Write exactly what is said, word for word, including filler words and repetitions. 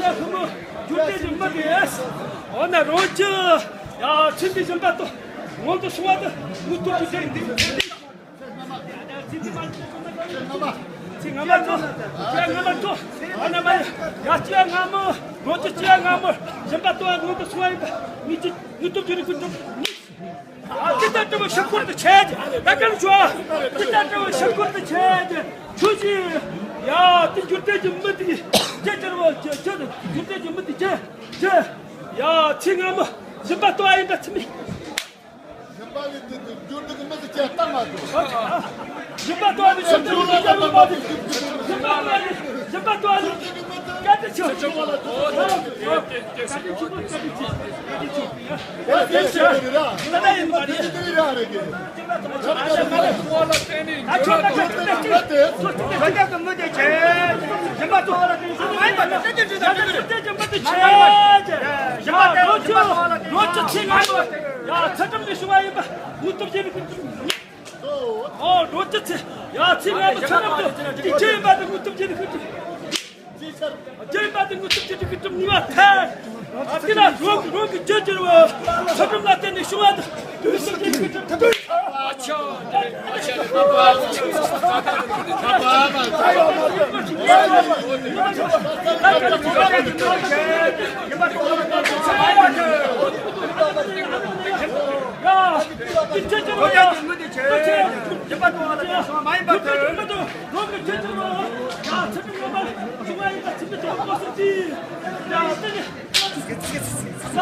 ཡ། ཁོ་མོ་རྒྱུ་འབྲས་ཀྱི་མི་དེ། འོ་ན་རང་ཅི། ཡ། ཚེ་འདི་བཞིན་པ་དང་། སྔོན་དུ་སོང་བ་དང་། མུ་མཐུད་དུ་བྱས་འདི། ཚེ་འདི་མ། ཚེ་སྔ་མ་དང་། ཚེ་སྔ་མ་དང་། འོ་ན་མ། ཡ། ཅི་ཡ་སྔ་མོ། རང་ཅི་ཅི་ཡ་སྔ་མོ། བཞིན་པ་དང་། སྔོན་དུ་སོང་བ་ཡིན་པ། མི་ཅི་མུ་མཐུད་ཀྱི་རིགས་ཀུན་ཏུ། ཨ། དེ་ལྟར་དྲི་བ་ཤ་འཁོར་དུ་བྱས་ཏེ། ད་ག་ནས་བྱུང་། དེ་ལྟར་དྲི་བ་ཤ་འཁོར་དུ་བྱས་ཏེ། ཁྱོད་ཀྱིས། ཡ། དེ་རྒྱུ་འབྲས་ཀྱི་མི་དེ་ཅི་ཟེར་བ། ཅི་ཅི། རྒྱུ་འབྲས་ཀྱི་མི་དེ་ཅི་ཅི། ཡ། ཚེ་སྔ་མ་བཞིན་པ་དང་ཡིན་པ་ཚིག་མི། བཞིན་པ་ལས་དེ་དེ་རྒྱུ་འབྲས་ཀྱི་མི་དེ་ཅི་ལྟ་མ་ཐུབ། བཞིན་པ་དང་ནི་ཤིན་ཏུ་ཡོད་པ་དེ། བཞིན་པ་དང་ནི། བཞིན་པ་དང་ནི་གལ་ཏེ་ཆོས། རྒྱུ་འབྲས་ཀྱི་མི་དེ་ཅི་ཡིན་པ་དེ་དངོས་སུ་ཅི་ཟེར་གྱི་འདུག། རྒྱུ་འབྲས་ཀྱི་མི་དེ་ཅི་ཡིན་པ་དེ་དངོས་སུ་ཅི་ཟེར་གྱི་འདུག། ཨ། དེ་ལ་རང་གི་རང་གི་རྒྱུ་འགྱུར་བ། ཚུལ་ཁྲིམས་ལ་བརྟེན་ནས་བྱུང་བ་དང་། དངོས་སུ་ཅི་ཟེར་གྱི་འདུག། ཡ། དེ་ཅི་འགྱུར་བ་ཡ། རྒྱུ་འབྲས་ཀྱི་མི་དེ་ཅི་ཡིན་པ་དང་། རང་གི་རྒྱུ་འགྱུར་བ། ཡ། ཚུལ་ཁྲིམས་ལ་བརྟེན་ནས་བྱུང་བ་ཡིན་པ་ཚིག་མི་དང་དངོས་སུ་ཅི། ཡ། དེ་ནི།